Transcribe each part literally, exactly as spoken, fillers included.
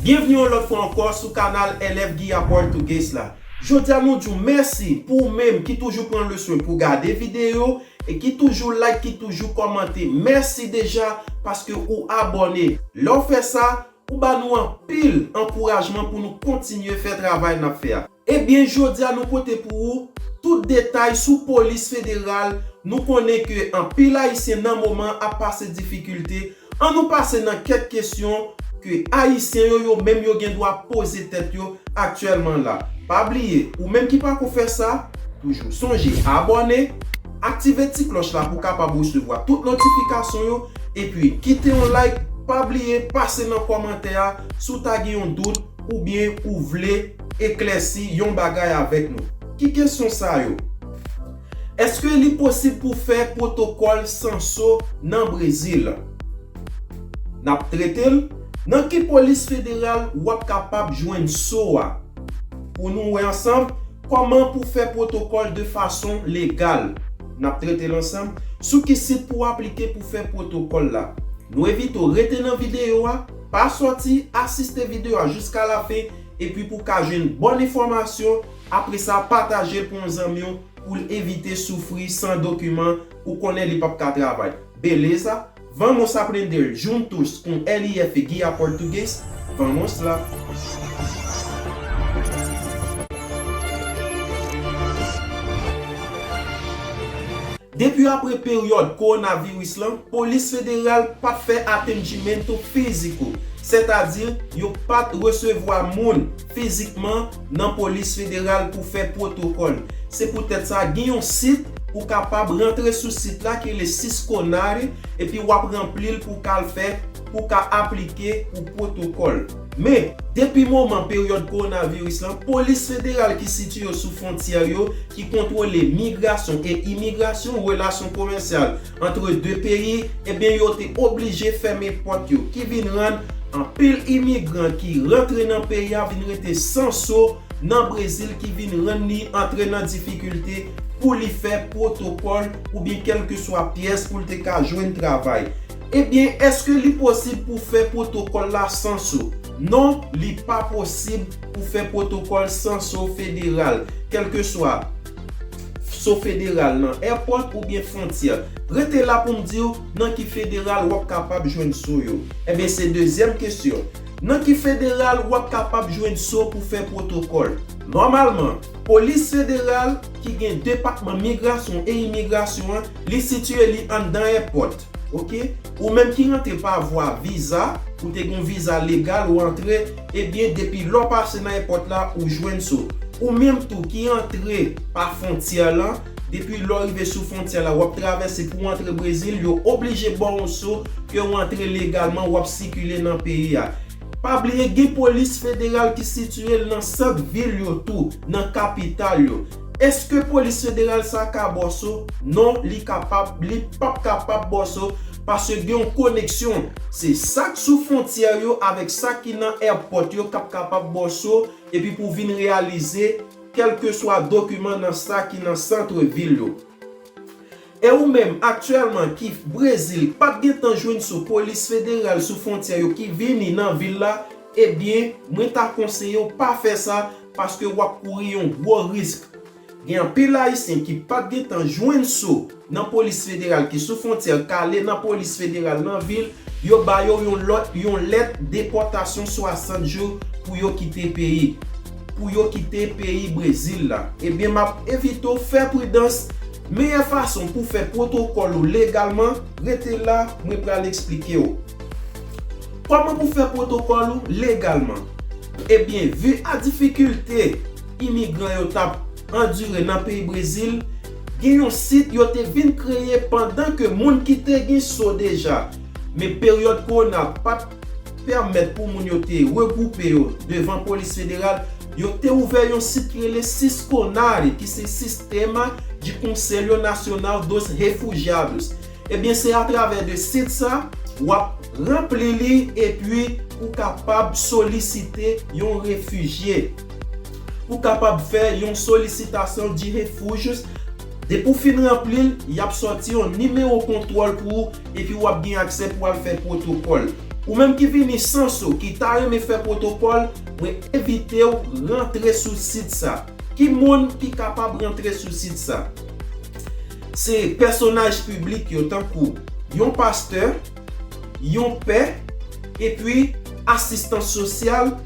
Byenvni yon lòt fwa ankò sou kanal L F Guy Aport Português la. Jodi a nou di w mèsi pou ou menm ki toujou pran le swen pou gade videyo e ki toujou like, ki toujou kòmante. Mèsi deja paske ou abòne. Lè w fè sa, ou ba nou anpil ankourajman pou nou kontinye fè travay n ap fè a. Ebyen, jodi a nou pote pou ou tout detay sou polis federal. Nou konnen ke anpil Ayisyen nan moman ap pase difikilte. Ann nou pase nan kèk kesyon ke Ayisyen yo, yo menm yo gen dwa poze tèt yo aktyèlman la. Pa bliye, ou menm ki pako fè sa, toujou sonje abòne, aktive ti klòch la pou w kapab resevwa tout notifikasyon yo, epi kite yon like, pa bliye pase nan kòmantè a si w ta gen yon dout oubyen ou vle eklèsi yon bagay avèk nou. Ki kesyon sa yo? Èske li posib pou fè pwotokòl san so nan Brezil? N ap trete l. Nan ki polis federal w ap kapab jwenn so a? Pou nou wè ansanm kòman pou fè pwotokòl de fason legal. N ap trete l ansanm. Sou ki sit pou w aplike pou fè pwotokòl la? Nou envite w rete nan videyo a, pa sòti, asiste videyo a jiska lafen, epi pou w ka jwenn bòn enfòmasyon, apre sa pataje l pou yon zanmi w pou l evite soufri san dokiman, ou konnen li p ap ka travay. Beleza? Vamos aprender juntos com L F Guia Português? Vamos lá! Depi apre peryòd kowonaviris lan, polis federal pa t fè atendimentu físico, sètadi yo pa t resevwa moun fizikman nan polis federal pou fè pwotokòl. Se poutèt sa, gen yon sit ou kapab rantre sou sit la ki rele Sisconare, epi w ap ranpli l pou w ka al fè, pou w ka aplike pou pwotokòl. Men, depi moman peryòd kowonaviris lan, polis federal ki sitiye sou fwontyè yo, ki kontwole migrasyon e imigrasyon, relasyon komèsyal antre de peyi, ebyen, yo te oblije fèmen pòt yo, ki vin rann anpil imigran ki rantre nan peyi a vin rete san so nan Brezil, ki vin rann li antre nan difikilte pou li fè pwotokòl oubyen kèlkeswa pyès pou l te ka jwenn travay. Ebyen, èske li posib pou fè pwotokòl la san so? Non, li pa posib pou fè pwotokòl san so federal, kèlkeswa so federal nan èpòt oubyen fwontyè. Rete la pou m di w nan ki federal w ap kapab jwenn so yo. Ebyen, se dezyèm kesyon. Nan ki federal w ap kapab jwenn so pou fè pwotokòl? Nòmalman, polis federal ki gen depatman migrasyon e imigrasyon an, li sitiye li anndan èpòt. Oke? Ou menm ki rantre pa vwa viza, ou te gen yon viza legal, ou antre, ebyen, depi lè w pase nan èpòt la, ou jwenn so. Ou menm tou ki antre pa fwontyè lan, depi lè w rive sou fwontyè la, w ap travèse pou w antre Brezil, yo oblije ba w yon so ke w antre legalman, w ap sikile nan peyi a. Pa bliye, gen polis federal ki sitiye nan sant vil yo tou, nan kapital yo. Èske polis federal sa ka ba w so? Non, li kapab, li p ap kapab ba w so, paske gen yon koneksyon. Se sa k sou fwontyè yo avèk sa ki nan èpòt yo k ap kapab ba w so, epi pou w vin reyalize kèlkeswa dokiman nan sa ki nan sant vil yo. E ou menm, aktyèlman, ki Brezil, pa t gentan jwenn so polis federal sou fwontyè yo ki vini nan vil la, ebyen, mwen ta konseye w pa fè sa, paske w ap kouri yon gwo risk. Gen anpil Ayisyen ki pa t gentan jwenn so nan polis federal ki sou fwontyè k ale nan polis federal nan vil, yo ba yo yon lòt, yon lèt depòtasyon swasant jou pou yo kite peyi, pou yo kite peyi Brezil la. Ebyen, m ap envite w fè pridans. Meyè fason pou fè pwotokòl ou legalman, rete la, mwen pral eksplike w. Kòman pou fè pwotokòl ou legalman? Ebyen, vi a difikilte imigran yo t ap andire nan peyi Brezil, gen yon sit yo te vin kreye pandan ke moun ki te gen so deja, men peryòd kowona pa t pèmèt pou moun yo te regwoupe yo devan polis federal, yo te ouvè yon sit ki rele Sisconare, ki se Sistema de Conselho Nacional dos Refugiados. Ebyen, se atravè de sit sa, w ap ranpli li epi ou kapab solisite yon refijye. Ou kapab fè yon solicitation de refúgios. Depi w fin ranpli l, y ap sòti yon nimewo kontwòl pou ou epi w ap gen aksè pou w al fè pwotokòl. Ou menm ki vini san so, ki ta renmen fè pwotokòl, mwen envite w rantre sou sit sa. Ki moun ki kapab rantre sou sit sa? Se pèsonaj piblik yo, tankou yon pastè, yon pè, epi asistan sosyal.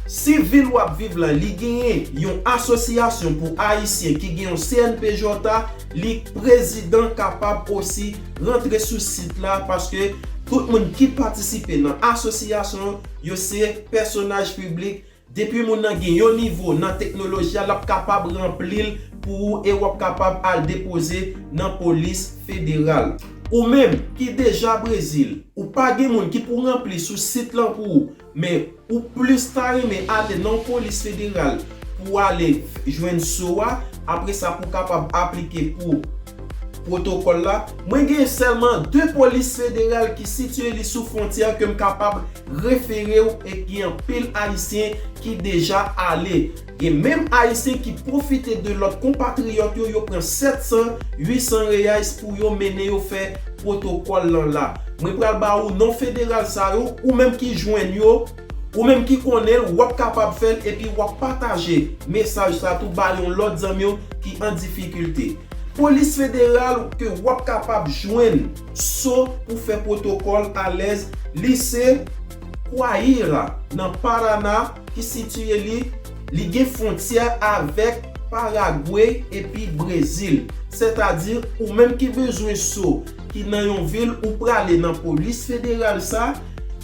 Si vil w ap viv la, li genyen yon asosyasyon pou Ayisyen ki gen yon C N P J A, li prezidan kapab osi rantre sou sit la, paske tout moun ki patisipe nan asosyasyon yo se pèsonaj piblik. Depi moun nan gen yon nivo nan teknoloji a, l ap kapab ranpli l pou ou e w ap kapab al depoze nan polis federal. Ou menm ki deja Brezil, ou pa gen moun ki pou ranpli sou sit lan pou ou, men ou plis ta renmen ale nan yon polis federal pou ale jwenn so a, apre sa pou kapab aplike pou pwotokòl la. Mwen gen sèlman de polis federal ki sitiye li sou fwontyè ke m kapab refere w e gen anpil Ayisyen ki deja ale. Gen menm Ayisyen ki pwofite de lòt konpatriyòt yo, yo pran sèt san, uit san reais pou yo mennen yo fè pwotokòl lan la. Mwen pral ba ou non federal sa yo, ou menm ki jwenn yo, ou menm ki konnen l, w ap kapab fè l epi w ap pataje mesaj sa tou ba yon lòt zanmi w ki an difikilte. Polis federal ke w ap kapab jwenn so pou fè pwotokòl alèz, li se Coaíra nan Paraná ki sitiye li, li gen fwontyè avèk Paragwe epi Brezil. Sètadi, ou menm ki bezwen so ki nan yon vil, ou prale nan polis federal sa,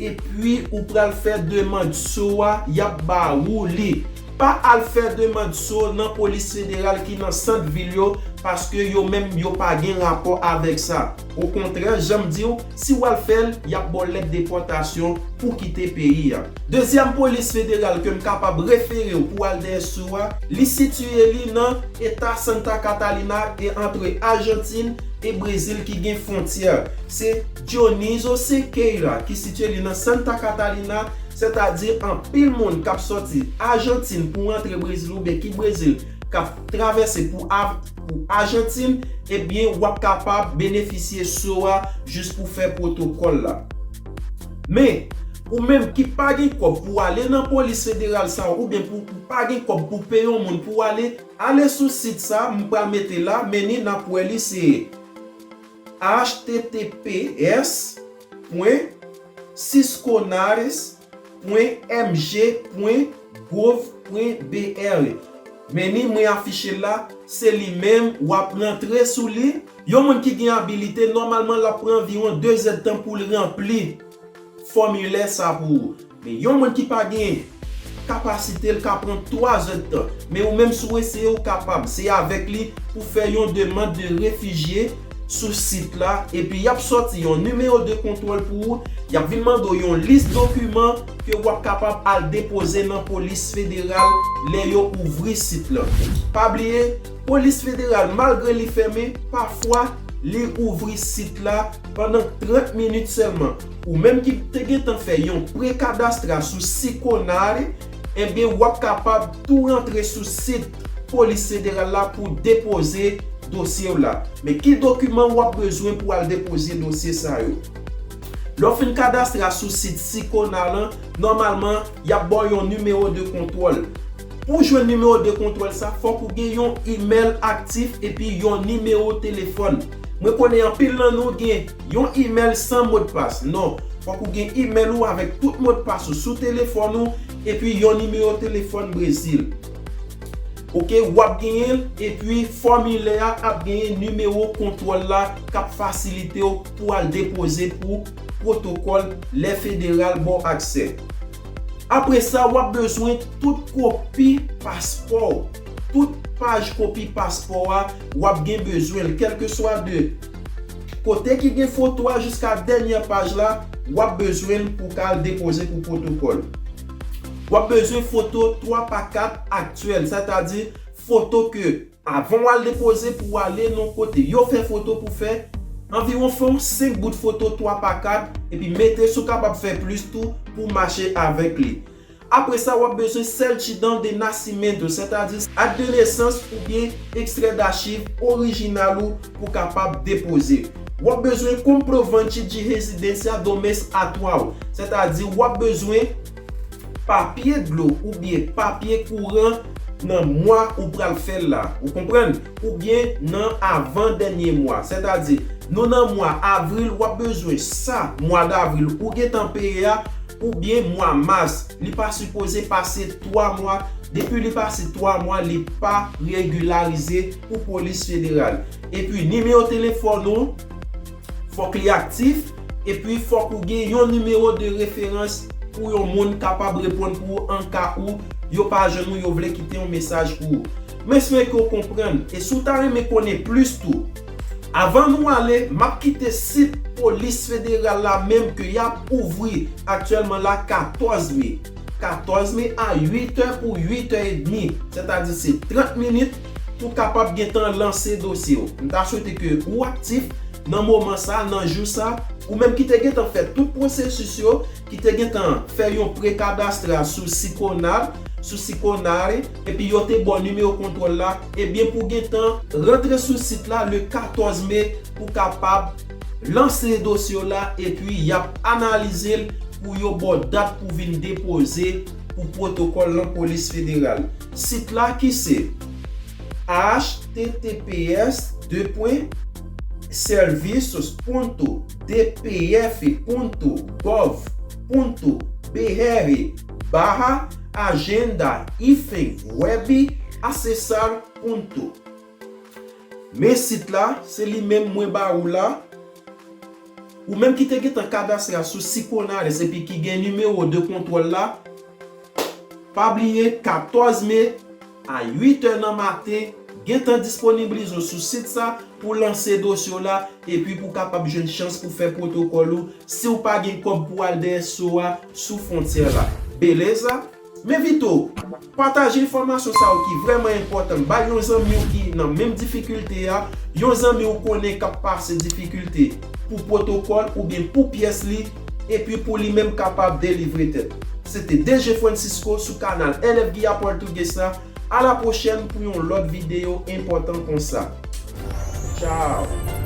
epi ou pral fè demann so a, y ap ba ou li. Pa al fè demann so nan polis federal ki nan sant vil yo, paske yo menm yo pa gen rapò avèk sa. Okontrè, jan m di w, si w al fè l, y ap ba w lèt depòtasyon pou kite peyi a. Dezyèm polis federal ke m kapab refere w pou al dèyè so a, li sitiye li nan eta Santa Catarina e antre Ajantin e Brezil ki gen fwontyè. Se Dionísio Sequeira ki sitiye li nan Santa Catarina, sètadi anpil moun k ap sòti Ajantin pou antre Brezil oubyen ki Brezil k ap travèse pou av-, pou Ajantin, ebyen, w ap kapab benefisye so a jis pou fè pwotokòl la. Men, ou menm ki pa gen kòb pou ale nan polis federal sa a, oubyen pou, pou pa gen kòb pou peye yon moun pou ale, ale sou sit sa, m pral mete la, men ni n ap wè li se H T T P S pwen sisconares pwen M G pwen gov pwen B R. Men ni mwen afiche l la, se li menm, w ap rantre sou li. Yon moun ki gen abilite, nòmalman, l ap pran anviwon de zèdtan pou l ranpli fòmilè sa pou ou. Men yon moun ki pa gen kapasite, l ka pran twa zèdtan. Men ou menm, si w eseye, ou kapab. Se avèk li pou fè yon demann de refijye sou sit la, epi y ap sòti yon nimewo de kontwòl pou ou, y ap vin mande w yon lis dokiman ke w ap kapab al depoze nan polis federal lè yo ouvri sit lan. Pa bliye, polis federal, malgre li fèmen, pafwa li ouvri sit la pandan trant minit sèlman. Ou menm ki te gentan fè yon prekadastra sou Sikonare, ebyen, w ap kapab tou rantre sou sit polis federal la pou depoze dosye w la. Men ki dokiman w ap bezwen pou al depoze dosye sa yo? Lè w fin kadastre sou sit Sikona lan, nòmalman, y ap ba w yon nimewo de kontwòl. Pou w jwenn nimewo de kontwòl sa, fòk ou gen yon imèl aktif epi yon nimewo telefòn. Mwen konnen anpil nan nou gen yon imèl san modpas. Non, fòk ou gen imèl ou avèk tout modpas ou sou telefòn ou epi yon nimewo telefòn Brezil. Oke, w ap genyen l, epi fòmilè a ap genyen nimewo kontwòl la k ap fasilite w pou al depoze pou pwotokòl lè federal ba w aksè. Apre sa, w ap bezwen tout kopi paspò w. Tout paj kopi paspò a, w ap gen bezwen l, kèlkeswa de kote ki gen foto a jiska dènyè paj la, w ap bezwen l pou w ka al depoze pou pwotokòl. W ap bezwen foto twa pa kat aktyèl, sètadi foto ke avan w al depoze pou w ale nan kote yo fè foto pou fè, anviwon fè yon senk bout foto twa pa kat, epi mete si w kapab fè plis tou pou mache avèk li. Apre sa, w ap bezwen certidão de nascimento, sètadi ak de nesans oubyen ekstrè dachiv orijinal ou pou kapab depoze. w ap bezwen comprovante de residência do mês atual, sètadi w ap bezwen papye dlo oubyen papye kouran nan mwa ou pral fè l la. Ou konprann? Oubyen nan avan dènye mwa. Sètadi, nou nan mwa avril, w ap bezwen sa, mwa davril, ou gentan peye a, oubyen mwa mas. Li pa sipoze pase twa mwa. Depi li pase twa mwa, li pa regilarize pou polis federal. Epi, nimewo telefòn ou, fòk li aktif, epi fòk ou gen yon nimewo de referans pou yon moun kapab reponn pou ou an ka ou yo pa jwenn ou, yo vle kite yon mesaj pou ou. M espere ke w konprann, e si w ta renmen konnen plis tou, avan nou ale, m ap kite sit polis federal la menm ke y ap ouvri aktyèlman la, katòz me. Katòz me a uit è pou uit è edmi, sètadi se trant minit pou kapab gentan lanse dosye w. M ta swete ke ou aktif nan moman sa, nan jou sa, ou menm ki te gentan fè tout pwosesis yo, ki te gentan fè yon prekadastral sou Sikonal, sou Sikonare, epi yo te ba w nimewo kontwòl la, ebyen pou gentan rantre sou sit la le katòz me pou kapab lanse dosye w la, epi y ap analize l pou yo ba w dat pou vin depoze pou pwotokòl nan polis federal. Sit la ki se H T T P S deux points serviços ponto D P F ponto gov ponto B R barra agenda hífen web acessar ponto. Men sit la, se li menm mwen ba ou la. Ou menm ki te gentan kadastre a sou Sikonales epi ki gen nimewo de kontwòl la, pa bliye katòz me a uit è nan maten, gentan disponibilize w sou sit sa pou lanse dosye w la epi pou kapab jwenn chans pou fè pwotokòl ou si w pa gen kòb pou al dèyè so a sou fwontyè la. Beleza? M envite w pataje enfòmasyon sa yo ki vrèman enpòtan, bay yon zanmi w ki nan menm difikilte a, yon zanmi w konnen k ap pase difikilte pou pwotokòl oubyen pou pyès li, epi pou li menm kapab delivre tèt. Se te D J Francisco sou kanal L F Guia Portuguesa. A la pwochèn pou yon lòt videyo enpòtan konsa. Tchao!